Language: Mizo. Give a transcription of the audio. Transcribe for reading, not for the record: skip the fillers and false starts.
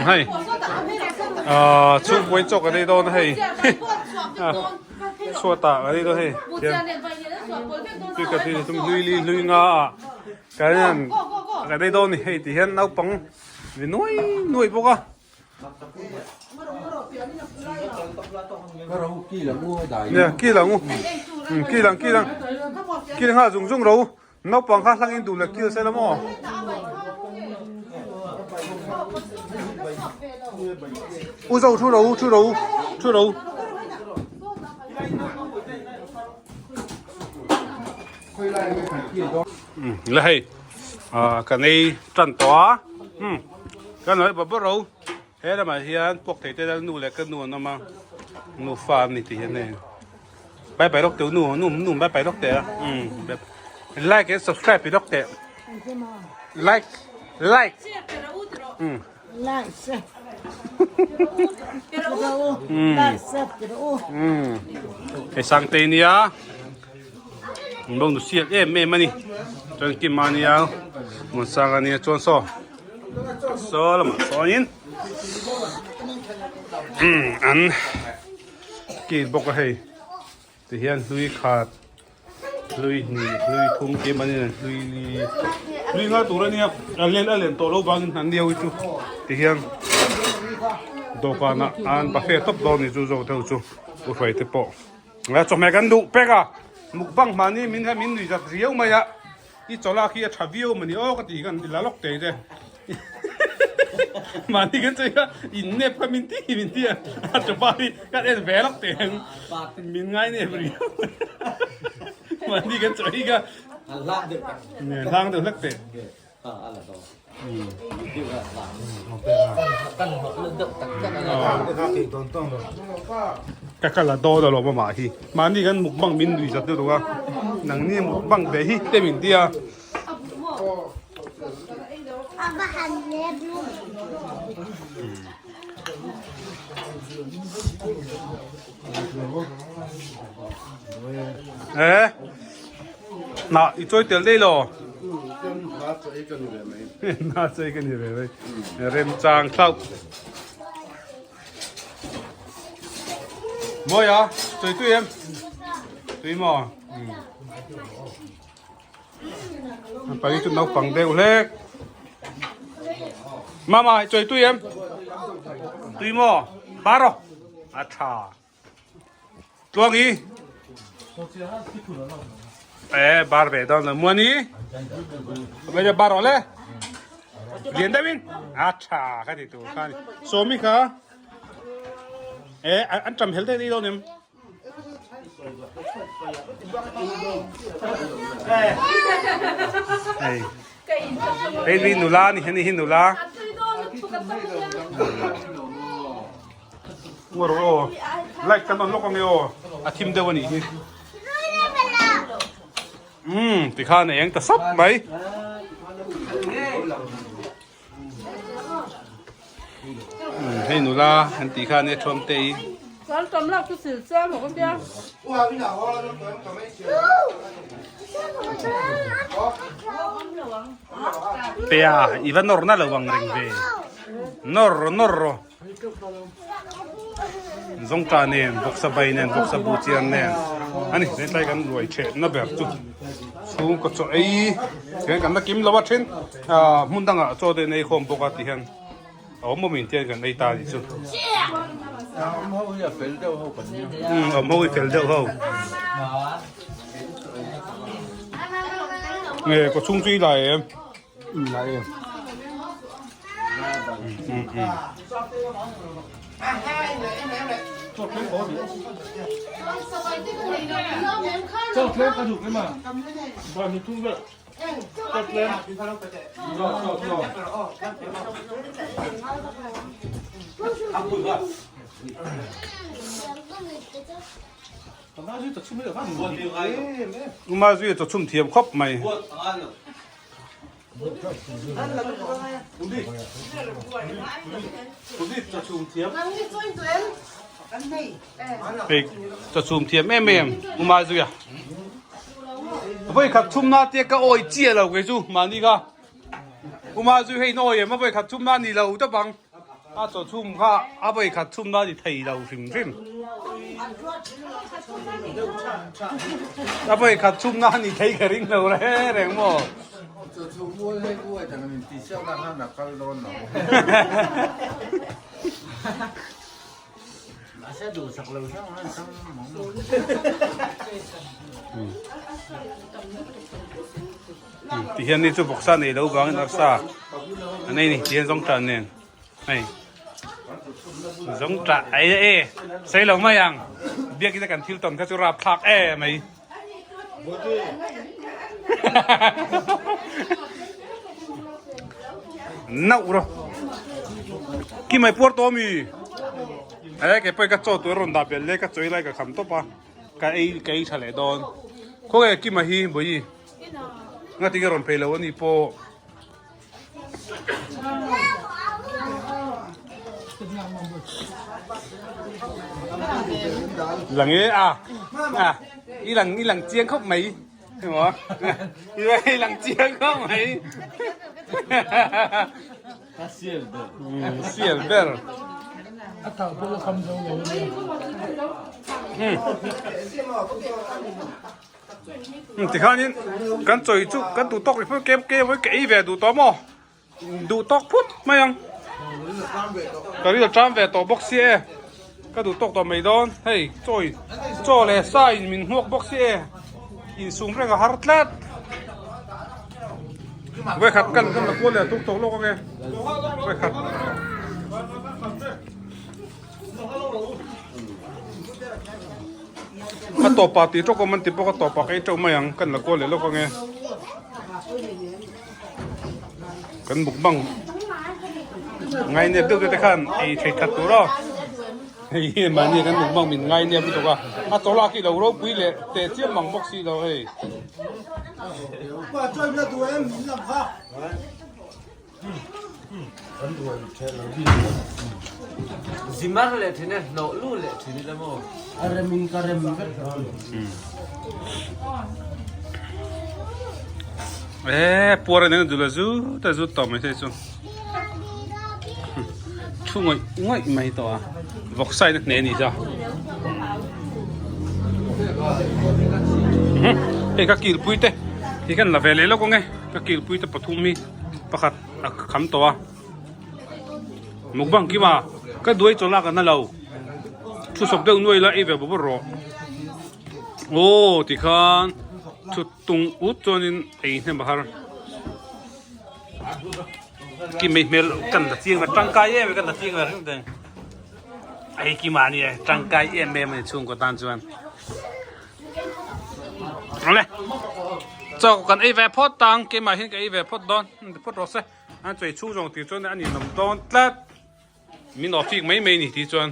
Hei ah chhungkaw in chaw kan ei dawn a hei chhuatah kan ei dawn hei tui ka tui tum hlui li hlui nga ah kan hian kan ei dawn a ni hei ti hian naupang vi nuai nuai bawk a. Nia kil ang u kil ang kil ang kil nghal zung zung ro naupang kha hlangin duh leh kil sela maw. U zo thu ro thu ro thu ro. La hei kan ei tan tawh a kan lo ei bawrh bawrh ro. He lamah hian puak thei te lal nu leh ka nu an awm a, nu fa an ni tih hian hei bye bye lawk teh u nu nu nu bye bye lawk teh a umm like and subscribe pi lawk teh like like umm umm hei Sangtei nia an lo nu siak em em a ni chuan Kima nia Muansanga nia chuan saw. Saw lamah sawnin an kil bawk a hei tihian hlui khat hlui hnih hlui thum tih mahni an hlui li hlui nga tur a nia a len a len tawh loh vangin an niau hi chu tihian dawhkanah an buffet tawp dawn a ni chu zawk deuh chu u hruai te pawh chawhmeh kan duh pek a mukbang mahni min min nuih zat riau mai a. I chawlak hi a tha viau mani aw ka tih khan la lawk tei che mahni kan chei kha in nep kha min ti min ti a a tha hi kan en ve lawk teh ang min ngai nep riau mahni kan chei kha hlang deuh hlek teh. Ka kal a dawn alawm amah hi mahni kan mukbang min nui zat lutuk a nangni mukbang ve hi te min ti a. Eh. Na i chawi tel daih lo. Na chawi ka ni ve mai. Remchang thlauh. Mawi a, chawi tui em? Tui maw? Pali chu naupang deuh hlek. Mama, i chawi tui em? Tui maw? Baro. A tha. Tluangi e bar ve dawn lo muani bây giờ bar le lian deuh in a tha ka ti tur kha ni sawmi kha e an tam hel deuh dawn em hei hei ni nula ni heni hi nula Ngaw rawh aw. Light kan on lawk ange aw. A thim deuh a nih hi. Umm tikhan a eng ta sap mai. Umm hei nula an tih khan e thuam te hi. Chuan tam lak chu sil chiang lo ka tia. Pea i va nawr na lo ang reng ve. Nawr nawr rawh. Zawngṭah nen bawksa bai nen bawksa bu chian nen a ni hetlai kan ruai ṭheh na ber chu chhungkaw chaw ei hian kan la kim lo a then ah hmun dangah chaw te an ei khawm bawk a ti hian a awm awm in te hian kan ei ta a nih chu umm awm ho hi fel deuh ho nge kaw chhung chu i la em. Uma zui a chawchhum thiam khawp mai. Hei chawchhum thiam em em Uma zuia. Voi khat chhum na te ka awi chiah lo kei chu mahni kha. Uma zui hei in awi em a voi khat chhum na ni lo tawp ang. A chaw chhum kha a vawi khat chhum na ni thei lo hrim hrim. A vawi khat chhum na ni thei ka ring lo reng reng maw. Chaw chhum mual hei buai dang in ti siak na khan a kal dawn lo. Mahse duhsak lo hrang han chang mang. Tihian ni chu vawksa nei lo vangin arsa an ei ni tihian zawngṭah nen hei zawngṭah ei e sei lo mai ang biakin a kan thil tawn kha chu rapthlak em mai nauh rawh ki mai puar tawh ami e kei pawhin ka chaw tur a rawn dah belh le ka chawi lai ka kham tawp a ka ei ka ei tha leh dawn khawnge kima hi bawihi Nga tinge rawn phei lo a ni pawh. Lang e a a i lang i lang chiang khawp mai emaw i lang chiang khawp mai Ka sial ber. Sial ber. A tah pawh la kham zo lo a nia. Tikhanin kan chawi chu kan duh tawk rih phut kem kem ka ei ve duh tawh maw duh tawk phut mai ang ka ril a ṭam ve tawh bawk si e ka duh tawk tawh mai dawn hei chawi chaw leh sa in min hmuak bawk si e insum reng a har tlat vawikhat kan kan la kual leh tuk tawk lawk ange vawikhat. A tawpah tih tawk awm an ti bawk a tawpah ka ei teuh mai ang kan la kual leh lawk ange kan mukbang ngainep deuh te khan ei thei that tur aw hei hi mahni kan mukbang min ngainep lutuk a a chawlak hi lo ropui leh teh chiam ang bawk si lo hei. Zimar leh thin e, hnawh lu leh thin ila maw? A rem in ka rem vek dawn. E puar in eng dul a zut a zut tawh mai thei chu. Thu ngawih ngawih mai tawh a. Vawksa in a hneh a nih chu. Hei ka kilpui te hi kan la ve leh lawk ang e. Ka kilpui te pathum hi. Pakhat a kham tawh a mukbang kima ka duai chaw lak an a lo thu sawp deuh nuai la ei ve bawk rawh aw tikhan thu tung ut chuanin ei hnem a har kimei hmel kan la chiang la tangkai em kan la chiang la ring teng ei kima ani e tangkai em em ani chhungkaw tan chuan. Awle chaw kan ei ve phawt tang keimah hian ka ei ve phawt dawn phawt rawh se an chawi chhung zawng tih chuan a ninawm dawn tlat min awh fik mai mai ni tih chuan.